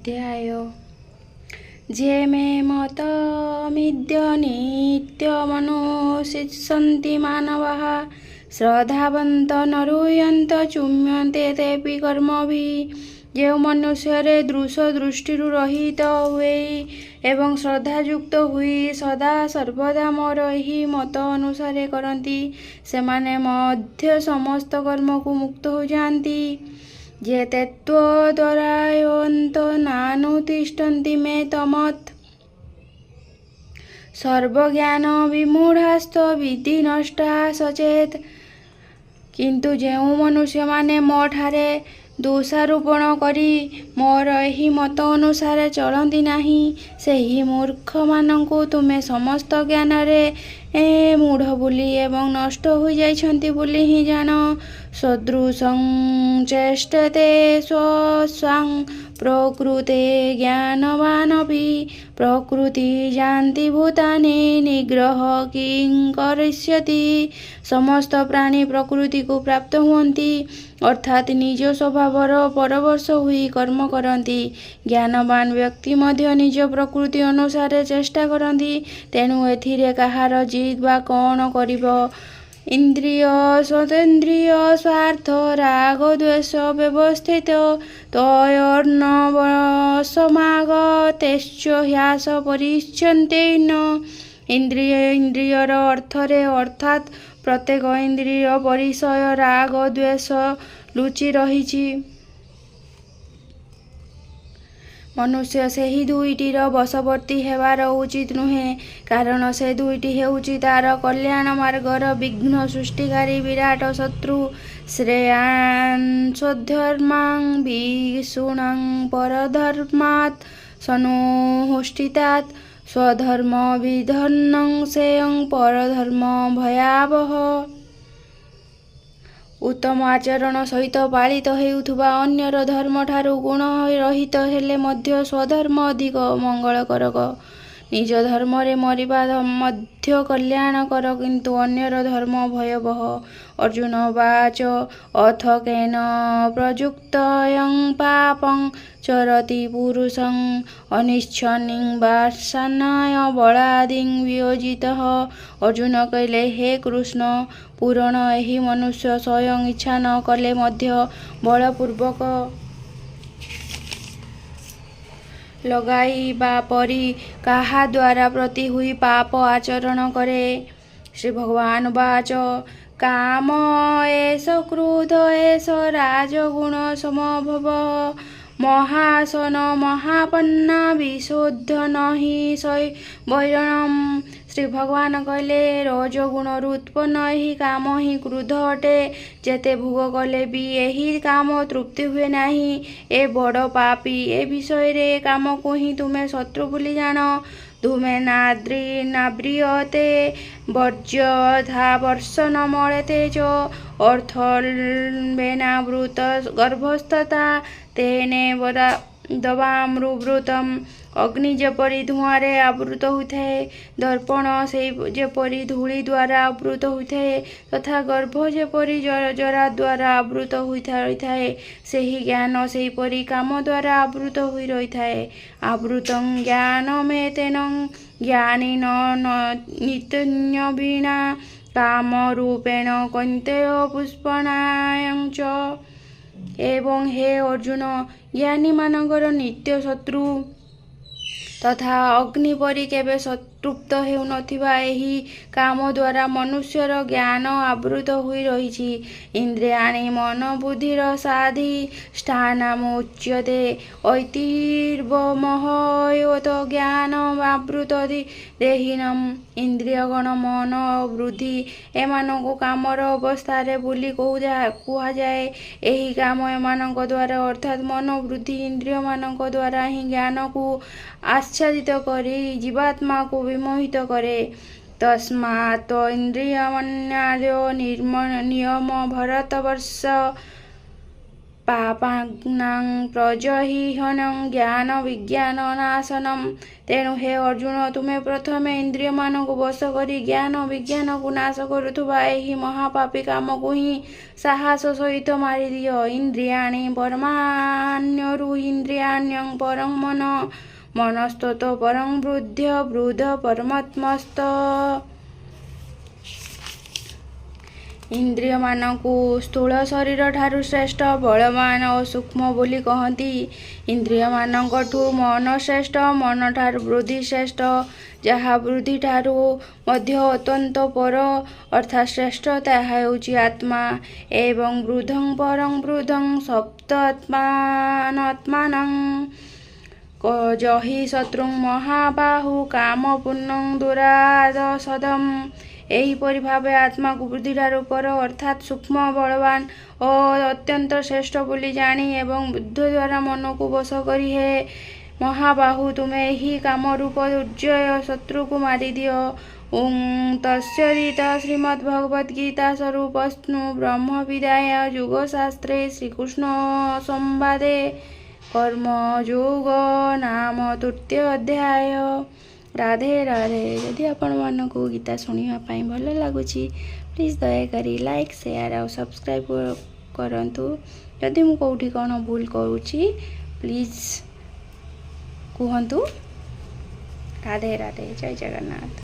ଅଧ୍ୟାୟ। ଯେ ମେ ମତମିଦ୍ୟ ନିତ୍ୟମନୁଶିଷ୍ୟନ୍ତି ମାନବାଃ ଶ୍ରଦ୍ଧାବନ୍ତ ନରୁୟନ୍ତ ଚୁମ୍ୟନ୍ତେ ତେପି କର୍ମଭିଃ। ଯେଉଁ ମନୁଷ୍ୟରେ ଦୃଶ ଦୃଷ୍ଟିରୁ ରହିତ ହୁଏ ଏବଂ ଶ୍ରଦ୍ଧାଯୁକ୍ତ ହୋଇ ସଦା ସର୍ବଦା ମୋର ଏହି ମତ ଅନୁସାରେ କରନ୍ତି, ସେମାନେ ମଧ୍ୟ ସମସ୍ତ କର୍ମକୁ ମୁକ୍ତ ହୋଇଯାଆନ୍ତି। ଯେ ତତ୍ତ୍ୱଦ୍ୱାରାୟନ୍ତ ନାନୁତିଷ୍ଠନ୍ତି ମେ ତମତ୍ ସର୍ବଜ୍ଞାନ ବିମୂଢ଼ାସ୍ତ ବିଧି ନଷ୍ଟା ସଚେତ। କିନ୍ତୁ ଯେଉଁ ମନୁଷ୍ୟମାନେ ମୋ ଠାରେ ଦୋଷାରୋପଣ କରି ମୋର ଏହି ମତ ଅନୁସାରେ ଚଳନ୍ତି ନାହିଁ, ସେହି ମୂର୍ଖମାନଙ୍କୁ ତୁମେ ସମସ୍ତ ଜ୍ଞାନରେ ମୂଢ଼ ବୋଲି ଏବଂ ନଷ୍ଟ ହୋଇଯାଇଛନ୍ତି ବୋଲି ହିଁ ଜାଣ। ସଦୃଶଂ ଚେଷ୍ଟତେ ସ୍ୱସ୍ୱାଂ ପ୍ରକୃତେ ଜ୍ଞାନବାନପି ପ୍ରକୃତି ଯାନ୍ତି ଭୂତାନି ନିଗ୍ରହ କିଂ କରିଷ୍ୟତି। ସମସ୍ତ ପ୍ରାଣୀ ପ୍ରକୃତିକୁ ପ୍ରାପ୍ତ ହୁଅନ୍ତି, ଅର୍ଥାତ୍ ନିଜ ସ୍ୱଭାବର ପରବଶ ହୋଇ କର୍ମ କରନ୍ତି। ଜ୍ଞାନବାନ ବ୍ୟକ୍ତି ମଧ୍ୟ ନିଜ ପ୍ରକୃତି ଅନୁସାରେ ଚେଷ୍ଟା କରନ୍ତି, ତେଣୁ ଏଥିରେ କାହାର ଜିଦ୍ ବା କ'ଣ କରିବ? ଇନ୍ଦ୍ରିୟ ସ୍ୱତେନ୍ଦ୍ରିୟ ସ୍ୱାର୍ଥ ରାଗ ଦ୍ୱେଷ ବ୍ୟବସ୍ଥିତ ତୟର୍ନ ସମାଗତେଶ୍ଚ ହ୍ୟାସ ପରିଚ୍ୟନ୍ତେ ନ। ଇନ୍ଦ୍ରିୟ ଇନ୍ଦ୍ରିୟର ଅର୍ଥରେ, ଅର୍ଥାତ୍ ପ୍ରତ୍ୟେକ ଇନ୍ଦ୍ରିୟ ପରିସୟ ରାଗ ଦ୍ୱେଷ ଲୁଚି ରହିଛି। ମନୁଷ୍ୟ ସେହି ଦୁଇଟିର ବଶବର୍ତ୍ତୀ ହେବାର ଉଚିତ ନୁହେଁ, କାରଣ ସେ ଦୁଇଟି ହେଉଛି ତାର କଲ୍ୟାଣ ମାର୍ଗର ବିଘ୍ନ ସୃଷ୍ଟିକାରୀ ବିରାଟ ଶତ୍ରୁ। ଶ୍ରେୟାନ୍ ସ୍ୱଧର୍ମାଂ ବିଷୁଣାଂ ପରଧର୍ମାତ୍ ସନୁଷ୍ଠିତାତ୍ ସ୍ୱଧର୍ମ ବିଧର୍ଣ୍ଣଂ ଶ୍ରେୟଂ ପରଧର୍ମ ଭୟାବହ। ଉତ୍ତମ ଆଚରଣ ସହିତ ପାଳିତ ହେଉଥିବା ଅନ୍ୟର ଧର୍ମଠାରୁ ଗୁଣ ରହିତ ହେଲେ ମଧ୍ୟ ସ୍ୱଧର୍ମ ଅଧିକ ମଙ୍ଗଳକରକ। ନିଜ ଧର୍ମରେ ମରିବା ମଧ୍ୟ କଲ୍ୟାଣକର, କିନ୍ତୁ ଅନ୍ୟର ଧର୍ମ ଭୟାବହ। ଅର୍ଜୁନ ଉବାଚ ଅଥ କେନ ପ୍ରଯୁକ୍ତୟଂ ପାପଂ ଚରତି ପୁରୁଷଂ ଅନିଚ୍ଛନ୍ନିଂ ବାସନାୟ ବଳାଦିଂ ବିୟୋଜିତଃ। ଅର୍ଜୁନ କହିଲେ, ହେ କୃଷ୍ଣ, ପୂରଣ ଏହି ମନୁଷ୍ୟ ସ୍ୱୟଂ ଇଚ୍ଛା ନ କଲେ ମଧ୍ୟ ବଳପୂର୍ବକ ଲଗାଇବା ପରି କାହାଦ୍ୱାରା ପ୍ରତି ହୋଇ ପାପ ଆଚରଣ କରେ? ଶ୍ରୀ ଭଗବାନ ଉବାଚ କାମ ଏଷ କ୍ରୋଧ ଏଷ ରାଜଗୁଣ ସମଭବ ମହାସନ ମହାପନ୍ନା ବିଶୋଧ ନହି ବୈରଣମ୍। ଶ୍ରୀ ଭଗବାନ କହିଲେ, ରଜୋଗୁଣରୁ ଉତ୍ପନ୍ନ ଏହି କାମ ହିଁ କ୍ରୋଧ ଅଟେ। ଯେତେ ଭୋଗ କଲେ ବି ଏହି କାମ ତୃପ୍ତି ହୁଏ ନାହିଁ। ଏ ବଡ଼ ପାପୀ। ଏ ବିଷୟରେ ଏ କାମକୁ ହିଁ ତୁମେ ଶତ୍ରୁ ବୋଲି ଜାଣ। ଧୂମେନାବ୍ରିୟତେ ବର୍ଜ୍ୟ ଯଥା ବର୍ଷନ ମଳେତେ ଚ ଅର୍ଥବେନାବୃତ ଗର୍ଭସ୍ତଥା ତେନୈବ ଦବାମୃବୃତମ୍। ଅଗ୍ନି ଯେପରି ଧୂଆଁରେ ଆବୃତ ହୋଇଥାଏ, ଦର୍ପଣ ଯେପରି ଧୂଳି ଦ୍ୱାରା ଆବୃତ ହୋଇଥାଏ ତଥା ଗର୍ଭ ଯେପରି ଜରା ଦ୍ୱାରା ଆବୃତ ହୋଇ ରହିଥାଏ, ସେହି ଜ୍ଞାନ ସେହିପରି କାମ ଦ୍ୱାରା ଆବୃତ ହୋଇ ରହିଥାଏ। ଆବୃତଂ ଜ୍ଞାନମେତେନ ଜ୍ଞାନିନ ନିତ୍ୟବିଣା କାମରୂପେଣ କୌନ୍ତେୟ ପୁଷ୍ପଣାୟଂ ଚ। ଏବଂ ହେ ଅର୍ଜୁନ, ଜ୍ଞାନୀମାନଙ୍କର ନିତ୍ୟ ଶତ୍ରୁ ତଥା ଅଗ୍ନି ପରି କେବେ ତୃପ୍ତ ହେଉନଥିବା ଏହି କାମ ଦ୍ୱାରା ମନୁଷ୍ୟର ଜ୍ଞାନ ଆବୃତ ହୋଇ ରହିଛି। ଇନ୍ଦ୍ରିୟାଣି ମନ ବୁଦ୍ଧିର ସ୍ୱାଧିଷ୍ଠାନମୁଚ୍ୟତେ ଐତିର୍ବମୋହୟତ ଜ୍ଞାନ ଆବୃତ ଦେହିନମ୍। ଇନ୍ଦ୍ରିୟଗଣ, ମନ ଓ ବୁଦ୍ଧି ଏମାନଙ୍କୁ କାମର ଅବସ୍ଥାରେ ବୋଲି କୁହାଯାଏ। ଏହି କାମ ଏମାନଙ୍କ ଦ୍ୱାରା, ଅର୍ଥାତ୍ ମନ, ବୁଦ୍ଧି, ଇନ୍ଦ୍ରିୟମାନଙ୍କ ଦ୍ୱାରା ହିଁ ଜ୍ଞାନକୁ ଆଚ୍ଛାଦିତ କରି ଜୀବାତ୍ମାକୁ ବିମୋହିତ କରେ। ତସ୍ମାତ୍ ଇନ୍ଦ୍ରିୟାଣ୍ୟାଦୟ ନିୟମ ଭରତବର୍ଷ ପାପାନାଂ ପ୍ରଜହିହନଂ ଜ୍ଞାନ ବିଜ୍ଞାନ ନାଶନମ୍। ତେଣୁ ହେ ଅର୍ଜୁନ, ତୁମେ ପ୍ରଥମେ ଇନ୍ଦ୍ରିୟମାନଙ୍କୁ ବଶ କରି ଜ୍ଞାନ ବିଜ୍ଞାନକୁ ନାଶ କରୁଥିବା ଏହି ମହାପାପୀ କାମକୁ ହିଁ ସାହସ ସହିତ ମାରିଦିଅ। ଇନ୍ଦ୍ରିୟାଣି ପରମାଣ୍ୟରୁ ଇନ୍ଦ୍ରିୟାଣ୍ୟଂ ପରଂ ମନ ମନସ୍ତତ ପରଂ ବୃଦ୍ଧ ବୃଦ୍ଧ ପରମାତ୍ମସ୍ତ। ଇନ୍ଦ୍ରିୟମାନଙ୍କୁ ସ୍ଥୂଳ ଶରୀରଠାରୁ ଶ୍ରେଷ୍ଠ, ବଳବାନ ଓ ସୂକ୍ଷ୍ମ ବୋଲି କହନ୍ତି। ଇନ୍ଦ୍ରିୟମାନଙ୍କଠୁ ମନ ଶ୍ରେଷ୍ଠ, ମନଠାରୁ ବୁଦ୍ଧି ଶ୍ରେଷ୍ଠ, ଯାହା ବୁଦ୍ଧିଠାରୁ ମଧ୍ୟ ଅତ୍ୟନ୍ତ ପର ଅର୍ଥାତ୍ ଶ୍ରେଷ୍ଠ, ତାହା ହେଉଛି ଆତ୍ମା। ଏବଂ ବୃଦ୍ଧଂ ପରଂ ବୃଦ୍ଧଂ ସପ୍ତ ଆତ୍ମାନଂ ଜହି ଶତ୍ରୁଂ ମହାବାହୁ କାମ ପୂର୍ଣ୍ଣଂ ଦୁରାଦସଦମ୍। ଏହିପରି ଭାବେ ଆତ୍ମାକୁ ବୁଦ୍ଧିଠାରୁ ପର ଅର୍ଥାତ୍ ସୂକ୍ଷ୍ମ, ବଳବାନ ଓ ଅତ୍ୟନ୍ତ ଶ୍ରେଷ୍ଠ ବୋଲି ଜାଣି ଏବଂ ବୁଦ୍ଧି ଦ୍ୱାରା ମନକୁ ବଶ କରି ହେ ମହାବାହୁ, ତୁମେ ଏହି କାମରୂପ ଦୁର୍ଜୟ ଶତ୍ରୁକୁ ମାରିଦିଅ। ଓଁ ତତ୍ସଦିତି ଶ୍ରୀମଦ୍ଭଗବଦ୍ଗୀତାସୁ ବ୍ରହ୍ମବିଦ୍ୟାୟାं ଯୋଗଶାସ୍ତ୍ରେ ଶ୍ରୀକୃଷ୍ଣ ସମ୍ବାଦେ କର୍ମଯୋଗ ନାମ ତୃତୀୟ ଅଧ୍ୟାୟ। ରାଧେ ରାଧେ। ଯଦି ଆପଣମାନଙ୍କୁ ଗୀତା ଶୁଣିବା ପାଇଁ ଭଲ ଲାଗୁଛି, ପ୍ଲିଜ୍ ଦୟାକରି ଲାଇକ୍, ସେୟାର ଆଉ ସବସ୍କ୍ରାଇବ୍ କରନ୍ତୁ। ଯଦି ମୁଁ କେଉଁଠି କ'ଣ ଭୁଲ କରୁଛି, ପ୍ଲିଜ୍ କୁହନ୍ତୁ। ରାଧେ ରାଧେ, ଜୟ ଜଗନ୍ନାଥ।